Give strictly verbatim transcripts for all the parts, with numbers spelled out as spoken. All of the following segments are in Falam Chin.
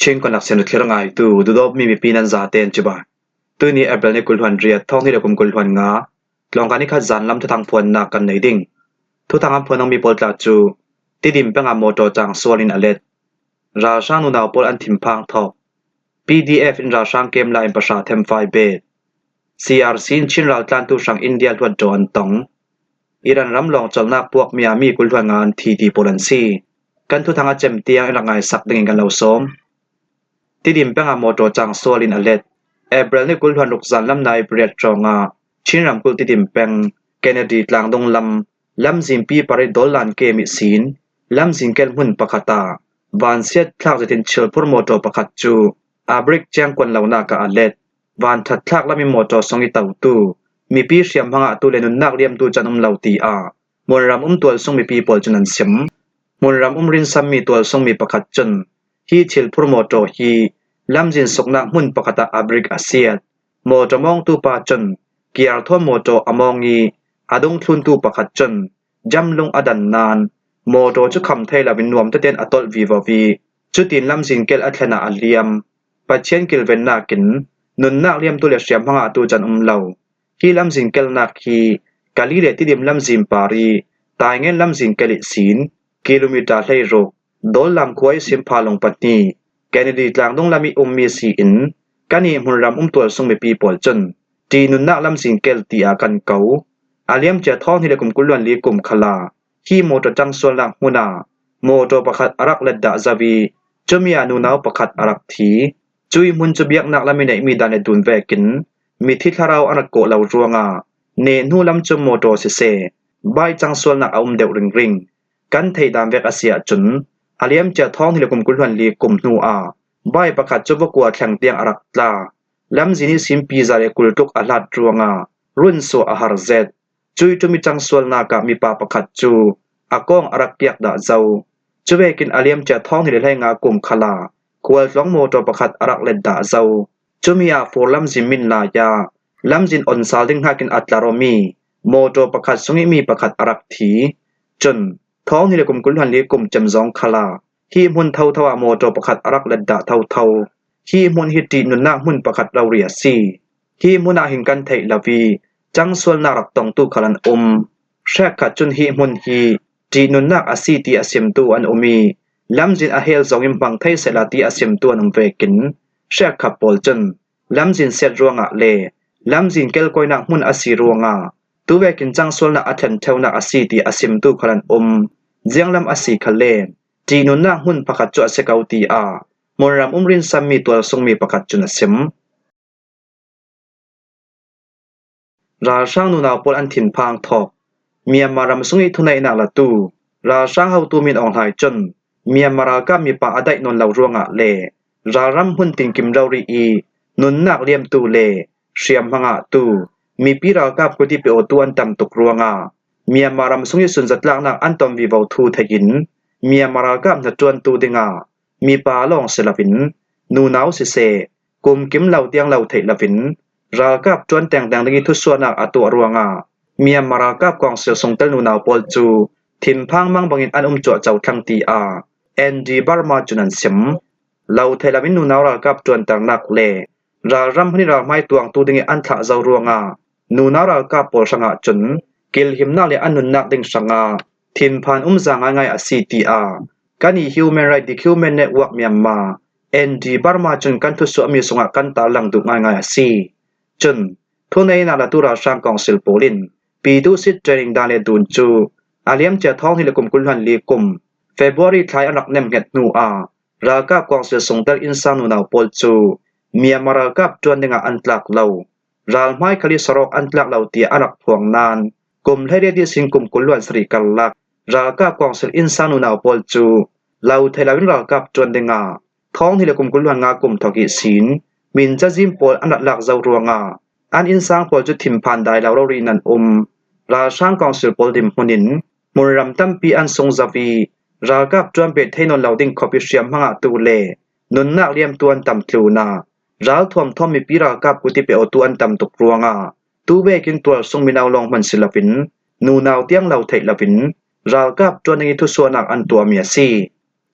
Chin Connection thlir ngaitu, duhdawtmi mipi nan zaten cibai. Tuni April ni kul hluan riat, thawng hnih le kum kul hluan nga, tlawngkai ni khat zan lam thuthang phuannak kan nei ding. Thuthang an phuan dingmi pawl tla cu, Tidim peng ah mawtaw cang sual in a let. Ralhrang nunau pawl an thinphang thawk. P D F in ralhrang kem lai in pahra them fai bet. C R C in Chin raltlantu hrang India hluat draw an tong. Iran ram lawng colhnak puakmi ah mi kul hluan nga an thi ti pawl an si. Kan thuthang a cem tiang in rak ngaisak dingin kan lo sawm. Tidim peng ah mawtaw cang sual in a let. April ni kul hluan ruk zan lam nai pariat hrawng ah Chin ramkulh Tidim peng, Kennedy tlang dunglam, lamzinpi par ih Dollan kem ihsin lamzin kelh hmun pakhat ah vansiat thlak zetin chilphur mawtaw pakhat cu a brake ciang kuan lonak ah a let. Van ṭhat thlak lam ih mawtaw sung ih totu mipi hriamhma ngahtu le nunnak liamtu can um lo, tiah hmunram um tualsung mipi pawl cun an sim. Hmunram um rinsammi tualsungmi pakhat cun hi thilphur mawtaw hi lamzin suknak hmun pakhat ah a brake a siat. Mawtaw mawngtu pa cun kiar thawn mawtaw a mawng ih a dungthluntu pakhat cun jamlung a dan nain mawtaw cu kham thei loin nuam tetein a tolh vivo ih cutin lamzin kelh a thlen ah a liam. Pathian kilvennak in nunnak liamtu le hriamhma ngahtu can um lo. Hi lamzin kelhnak hi Kalay le Tidim lamzin par ih Taingen lamzin kelh ihsin kilometer hleiruk, Dollan khua ihsin phalung pahnih, Kennedy tlang dunglam ih ummi si in, kannih hmunram um tualsung mipi pawl cun ṭihnunnak lamzin kelh tiah kan ko. A liamcia thawng hnih le kum kul hluan li kum khal ah hi mawtaw cang sualnak hmun ah mawtaw pakhat a rak let dah zo ih cumi ah nunau pakhat a rak thi. Cuih hmun cu biaknak lam ih neihmi dan le dun vekin mithi thlarau an rak kawh lo ruangah nehhnu lam cu mawtaw siseh, bike cang sualnak a um deuh ringring. Kan theih dan vek a si ahcun a liamcia thawng hnih le kum kul hluan li kum hnu ah bike pakhat cu va kua thleng tiang a rak tla. Lamzin ihsin pizza le kultuk a hlat ruangah runsuah a har zet. Cuih ṭum ih cang sualnak ah mipa pakhat cu a kawng a rak kiak dah zo. Cuvekin a liamcia thawng hnih le hleinga kum khal ah khualtlawng mawtaw pakhat a rak let dah zo. Cumi ah fur lamzin min lai ah lamzin on sal ding hnakin a tlar awmi mawtaw pakhat sungih mi pakhat a rak thi. Cun thawng hnih le kum kul hluan li kum cem zawng khal ah hi hmun thotho ah mawtaw pakhat a rak let dah thotho. Hi hmun hi ṭihnunnak hmun pakhat rori a si. Hi hmun ah hin kan theih lo ih cang sualnak rak tongtu khal an um. Hrekkhat cun hi hmun hi ṭihnunnak a si ti a simtu an um ih lamzin a hel zongin hmang thei sehla ti a simtu an um vekin hrekkhat pawl cun lamzin siat ruangah le lamzin kelhkawinak hmun a si ruangah tuvekin cang sualnak a thlen ṭheunak a si ti a simtu khal an um. Zianglam a si khal le ṭihnunnak hmun pakhat cu a si ko, tiah hmunram um rinsammi tualsungmi pakhat cun a sim. Ralhrang nunau pawl an thinphang thawk. Myanmar ram sungih thuneihnak latu ralhrang hotu Min Aung Hlaing cun Myanmar ralkap mipa a daih nawn lo ruangah le ralram hmun tinkim rori ih nunnak liamtu le hriamhma ngahtu mipi ralkap kuti pe awtu an tam tuk ruangah Myanmar ram sungih sunzatlaknak an ton vivo thu theihin Myanmar ralkap hnaṭuantu dingah mipa lawng si loin nunau siseh, kumkim lo tiang lo theih loin ralkap ṭuan tengteng ding ih thusuahnak a tuah ruangah Myanmar ralkap kawngsil sungtel nunau pawl cu thinphang mang bangin an um cuahco thlang, tiah N D Burma cun an sim. Lo theih loin nunau ralkap ṭuanternak le ralram hmun ih ralhmai tuangtu dingih an thlah zo ruangah nunau ralkap pawl hrangah cun kilhimnak le an nunnak ding hrangah thinphan um za ngaingai a si, tiah kan ih Human Rights Document Network Myanmar, N D Burma cun kan thusuahmi sungah kan tarlang duh ngaingai a si. Cun thuneihnak latu ralhrang kawngsil pawl in Pyithu Sit training dan le dun cu a liamcia thawng hnih le kum kul hluan li kum February thla ih an rak nemhnget hnu ah ralkap kawngsil sungtel innsang nunau pawl cu Myanmar ralkap ṭuan dingah an tlak lo. Ralhmai khal ih sarawk an tlak lo tiah a rak phuang nain kum hleiriat ihsin kum kul hluan sarih karlak ralkap kawngsil innsang nunau pawl cu lo theih loin ralkap ṭuan dingah thawng hnih le kum kul hluan nga kum thawk ihsin min cazin pawl an rak lak zo ruangah an innsang pawl cu thinphan dai lo rori in an um. Ralhrang kawngsil pawl dinhmun in hmunram tampi an sung zo ih ralkap ṭuan peh thei nawn lo ding khawp ih hriamhma ngahtu le nunnak liamtu an tam tlunah ralthuam thawn mipi ralkap kuti pe awtu an tam tuk ruangah tuvekin tualsung mino lawng hman si loin nunau tiang lo theih loin ralkap ṭuan ding ih thusuahnak an tuahmi a si.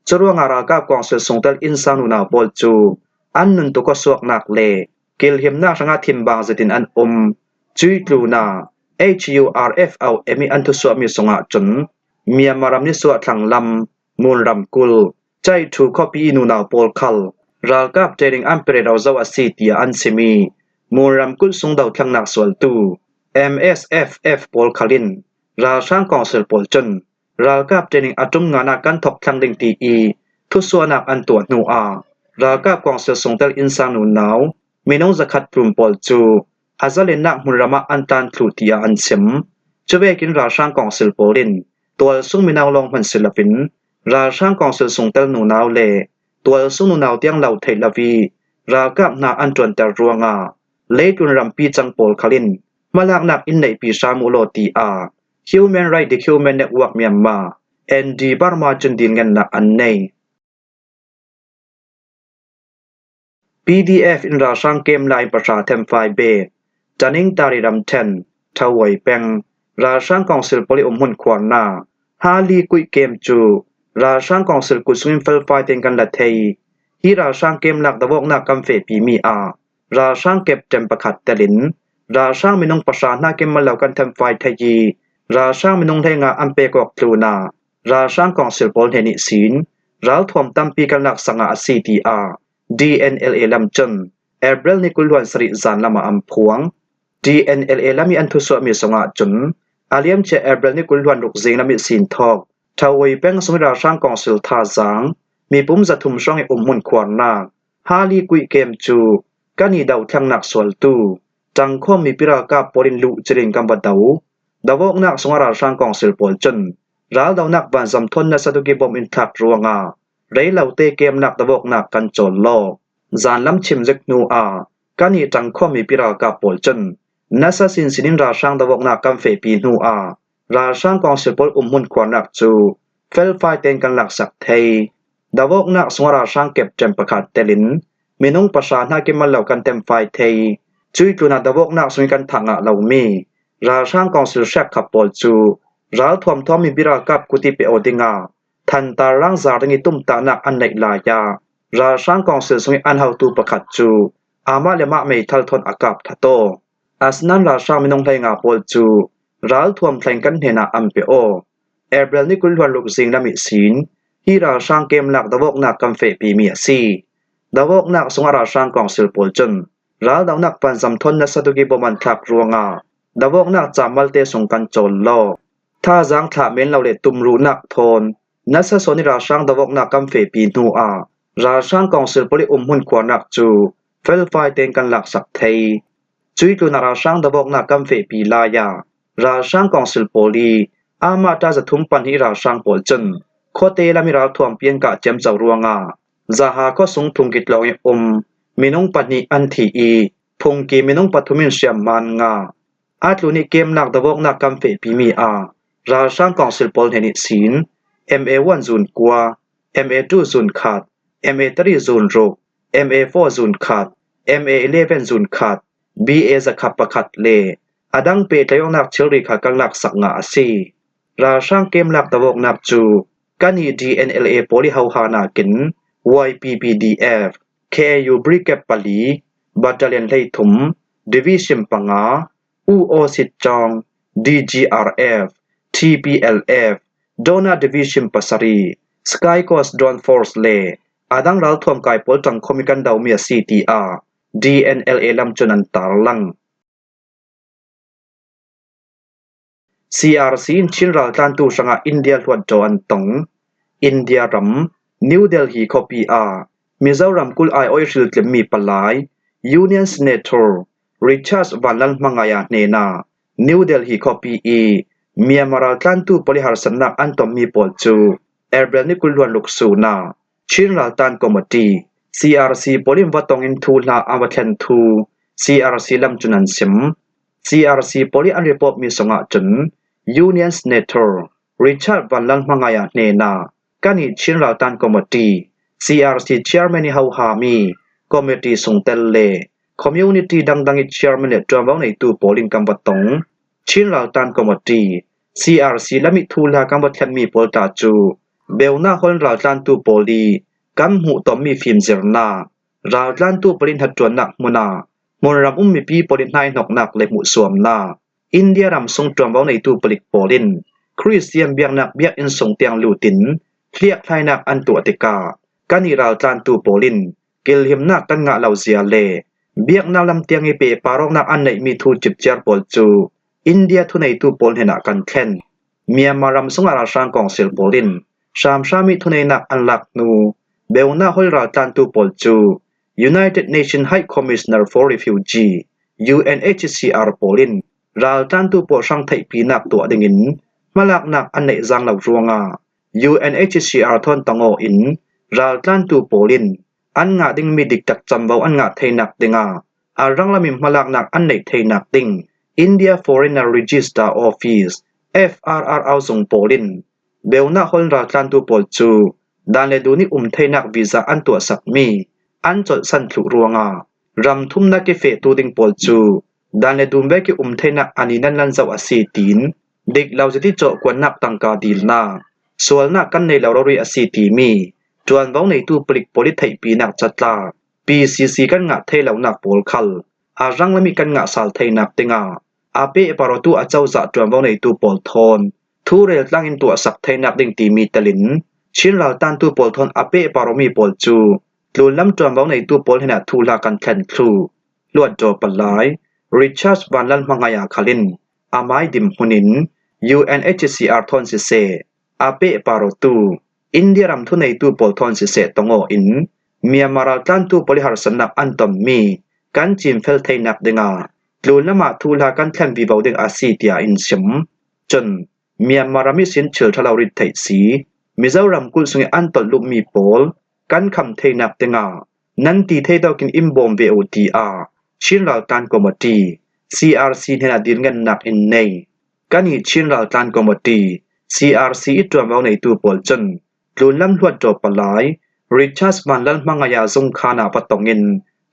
Curuangah ralkap kawngsil sungtel innsang nunau pawl cu an nun tu khuasuaknak le kilhimnak hrangah thimbang zetin an um. Cuih tlunah H U R F O M ih an thusuahmi sungah cun Myanmar ram nisuah thlanglam, Mun ramkulh, Caithu khuapi ih nunau pawl khal ralkap training an pe rero zo a si, tiah an sim ih, Mun ramkulh sung dothlengnak sualtu M S F F pawl khal in ralhrang kawngsil pawl cun ralkap training a ṭum ngan ah kan thawk thlang ding ti ih thusuahnak an tuah hnu ah ralkap kawngsil sungtel innsang nunau minung zakhat tlun pawl cu a zalennak hmunram ah an tlan thluh, tiah an sim. Cuvekin ralhrang kawngsil pawl in tualsung mino lawng hman si loin ralhrang kawngsil sungtel nunau le tualsung nunau tiang lo theih lo ih ralkap hna an ṭuanter ruangah leitlun rampi cang pawl khal in hmalaknak in neihpi hram uh law, tiah Human Rights Document Network Myanmar, N D Burma cun dil ngennak an nei. P D F in ralhrang kem lai in pahra themfai bet Tanintharyi ramṭhen Thawoi peng ralhrang kawngsil pawl ih umhmun khuarnak Hali kuih kem cu ralhrang kawngsil kut sungin felfai tein kan la thei. Hi ralhrang kem lak dovawknak kan fehpimi ah ralhrang captain pakhat telin ralhrang minung pahra hnakin mal lo kan themfai thei ih ralhrang minung hleinga an pek awk tlunah ralhrang kawngsil pawl hnen ihsin ralthuam tampi kan laksak ngah a si, tiah D N L A lam cun April ni kul hluan sarih zan lamah an phuang. D N L A lam ih an thusuahmi sungah cun a liamcia April ni kul hluan ruk zing lam ihsin thawk Thawoi peng sung ih ralhrang kawngsil thazaang mipum zathum hrawng ih umhmun khuarnak Hali kuih kem cu kan ih dothlengnak sualtu ṭangkhawm mipi ralkap pawl in luh cilin kan va do. Dovawknak sungah ralhrang kawngsil pawl cun raldonak vanzam thawn nasa tu kibawm in thlak ruangah rei lote kem lak dovawknak kan cawl law, zanlam chim zik hnu ah kan ih ṭangkhawm mipi ralkap pawl cun nasa sinsin in ralhrang dovawknak kan fehpi hnu ah ralhrang kawngsil pawl umhmun khuarnak cu felfai tein kan laksak thei. Dovawknak sungah ralhrang captain pakhat telin minung pahra hnakin mal lo kan themfai thei. Cuih tlunah dovawknak sungin kan thah ngah lomi ralhrang kawngsil hriakkhap pawl cu ralthuam thawn mipi ralkap kut ih pe aw dingah thantar rang zar ding ih tumtahnak an neih lai ah ralhrang kawngsil sungih an hotu pakhat cu amah le mah meithal thawn a kap ṭhat aw. Asinain ralhrang minung hleinga pawl cu ralthuam thleng kan hnenah an pe aw. April ni kul hluan ruk zing lam ihsin hi ralhrang kem lak dovawknak kan fehpimi a si. Dovawknak sungah ralhrang kawngsil pawl cun raldonak vanzam thawn nasa tu kibawm an thlak ruangah dovawknak ca malte sung kan cawl law, thazaang thlah men lo le tumruhnak thawn nasa sawn ih ralhrang dovawknak kan fehpi hnu ah ralhrang kawngsil pawl ih umhmun khuarnak cu felfai tein kan laksak thei. Cuih tlunah ralhrang dovawknak kan fehpi lai ah ralhrang kawngsil pawl ih amah ṭa zathum pahnih ih ralhrang pawl cun khuate lam ih ralthuampi an kah ciamco ruangah Zaha khuasung phungki tlawng ih um minung pahnih an thi ih phungki minung pathum in hriamhma an ngah. A tlun ih kem lak dovawknak kan fehpimi ah ralhrang kawngsil pawl hnen ihsin M A one zun kua, M A two zun khat, M A three zun ruk, M A four zun khat, M A eleven zun khat, B A zakhat pakhat le a dang pehtlaih awknak thilri khat kan laksak ngah a si. Ralhrang kem lak dovawknak cu kan ih D N L A pawl ih hoha nakin Y P P D F, K A U Brigade pali, Battalion hleithum, Division panga, U Aw Sit Cawng, D G R F, T P L F, Dona Division pasarih, Sky Coast Drone Force le a dang ralthuam kai pawl ṭangkhawm ih kan domi a si, tiah D N L A lam cun an tarlang. C R C in Chin raltlantu hrangah India hluatdaw an tong. India ram, New Delhi khuapi ah Mizoram kulh aiawh ih hriltlimmi palai, Union Senator Richard Vanlalhmangaia hnenah New Delhi khuapi ih Myanmar raltlantu pawl ih harsatnak an tonmi pawl cu April ni kul hluan ruk sun ah Chin Raltan Committee, C R C pawl in va tong in thuhla an va thlen thu C R C lam cun an sim. C R C pawl ih an report mi sungah cun Union Senator Richard Vanlalhmangaia hnenah kan ih Chin Raltan Committee, C R C Chairman ih hohami committee sungtel le community dangdang ih chairman le ṭuanvo neitu pawl in kan va tong. Chin Raltan Committee, C R C lam ih thuhla kan va thlenmi pawl tla cu Beuna hol raltlantu pawl i kan hmuh tawmmi fimzirna, raltlantu pawl in hnaṭuannak hmuna hmunram um mipi pawl i hnaihnawknak le hmuhsuamna, India ram sung ṭuanvo neitu palik pawl in Khristian biaknak biakinn sung tiang lutin hliakhlainak an tuah tikah kan i raltlantu pawl in kilhimnak kan ngah lo zia le biaknak lam tiang i pehpar awknak an neihmi thu cipciar pawl cu India thuneitu pawl hnenah kan thlen. Myanmar ram sungah ralhrang kawngsil pawl in hramhram i thuneihnak an lak hnu, beuna hol raltlantu pawl cu United Nations High Commissioner for Refugee, U N H C R pawl in raltlantu pawl hrang theihpinak tuah dingin hmalaknak an neih zang lo ruangah U N H C R thawn tong aw in raltlantu pawl in an ngah dingmi diktak camvo an ngah theinak dingah a ranglam in hmalaknak an neih theinak ding India Foreigner Register Office, F R R O zung pawl in beuna hol raltlantu pawl cu dan le dun i um theinak visa an tuahsakmi an colhsan thluh ruangah ram thumnak i fehtu ding pawl cu dan le dun vek i um theinak a ni nan lan zoh a si tiin dik lo zet i cawhkuannak tangka dilnak sualnak kan nei lo rori a si timi ṭuanvo neitu palik pawl i theihpinak catlak P C C kan ngah thei lonak pawl khal a ranglam i kan ngah sal theinak dingah a pehpar awtu a cozah ṭuanvo neitu pawl thawn thu rel tlang in tuahsak theinak ding timi telin Chin raltlantu pawl thawn a pehpar awmi pawl cu tlunlam ṭuanvo neitu pawl hnenah thuhla kan thlen thluh. Hluttaw palai Richard Van Lalhmangaiha khal in a mai dim hmun in U N H C R thawn siseh, a pehpar awtu India ram thuneitu pawl thawn siseh tong aw in Myanmar raltlantu pawl i harsatnak an tonmi kan cinfel theinak dingah tlunlamah thuhla kan thlen vivo ding a si tiah in sim. Cun Myanmar ram ihsin thil ṭha lo rit theih si Mizoram kulh sung i an tolh lupmi pawl kan kham theinak dingah nan ti thei dawkin in bawm ve uh tiah Chin raltlan committee, C R C hnenah dilngennak in nei. Kan i Chin raltlan committee, C R C i ṭuanvo neitu pawl cun tlunlam hluttaw palai Richard Van Lalhmangaiha zung khan ah va tongin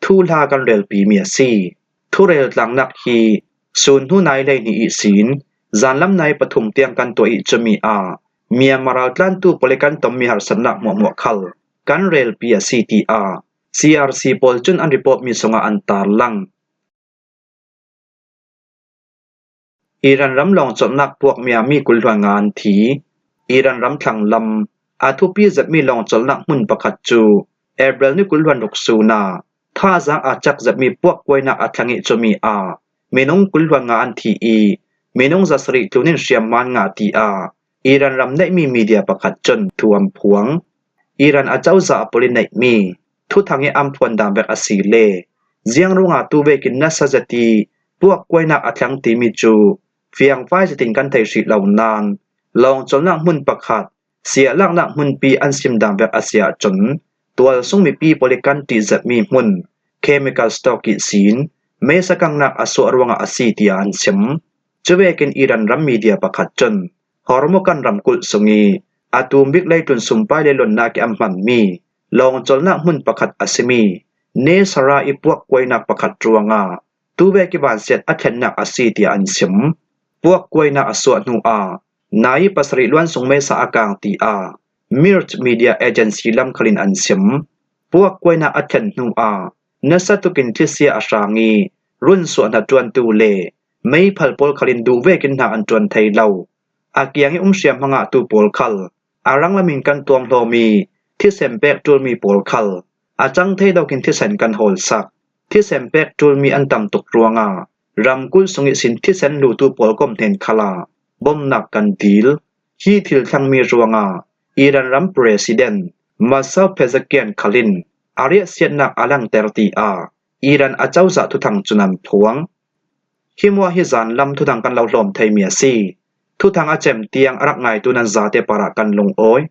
thuhla kan relpimi a si. Thurel tlangnak hi sun hnu nai lei hnih ihsin zanlam nai pathum tiang kan tuah i cumi ah Myanmar raltlantu pawl i kan tonmi harsatnak hmuahhmuah khal kan relpi a si tiah C R C pawl cun an reportmi sungah an tarlang. Iran ram lawngcolhnak puakmi ah mi kul hluan nga an thi. Iran ram thlanglam a thupi zetmi lawngcolhnak hmun pakhat cu April ni kul hluan ruk sun ah thazaang a cak zetmi puakkuainak a thlang i cumi ah minung kul hluan nga an thi i minung zasarih tlun in hriamhma an ngah tiah Iran ram neihmi media pakhat cun thu an phuang. Iran a cozah a pawl i neihmi thuthang i an phuan dan vek a si le ziang ruangah tu vekin nasa zet i puakkuainak a thlang timi cu fiangfai zetin kan thei hrih lo nain lawngcolhnak hmun pakhat siahlaknak hmunpi an sim dan vek a si ahcun tualsung mipi pawl i kan ṭih zetmi hmun chemical stock ihsin meisa kangnak a suah ruangah a si tiah an sim. Cuvekin Iran ram media pakhat cun Hormuz kan ramkulh sung i a tum bik leitlun sumpai le lonnak i an hmanmi lawngcolhnak hmun pakhat a simi Nesara i puakkuainak pakhat ruangah tuvek i vansiat a thlennak a si tiah an sim. Puakkuainak a suah hnu ah nai pasarih luan sung meisa a kang tiah Mirch Media Agency lam khalin an sim. Puakkuainak a thlen hnu ah nasa tukin thlisia a hrang i runsuah hnaṭuantu le meiphal pawl khalin duh vekin hna an ṭuan thei lo. A kiang i um hriamhma ngahtu pawl khal a ranglam in kan tuamhlawm i thisen pek ṭulmi pawl khal a cang thei dawkin thisen kan hawlsak. Thisen pek ṭulmi an tam tuk ruangah ramkulh sung ihsin thisen lutu pawl kom hnen khalah bomnak kan dil. Hi thil thlangmi ruangah Iran ram President Masoud Pezeshkian khalin a riahsiatnak a langter tiah Iran a cozah thuthang cun an phuang. Hi hmuah hi zanlam thuthang kan lo hlawm theimi a si. Thuthang a cem tiang a rak ngaitu nan zate parah kan lungawi.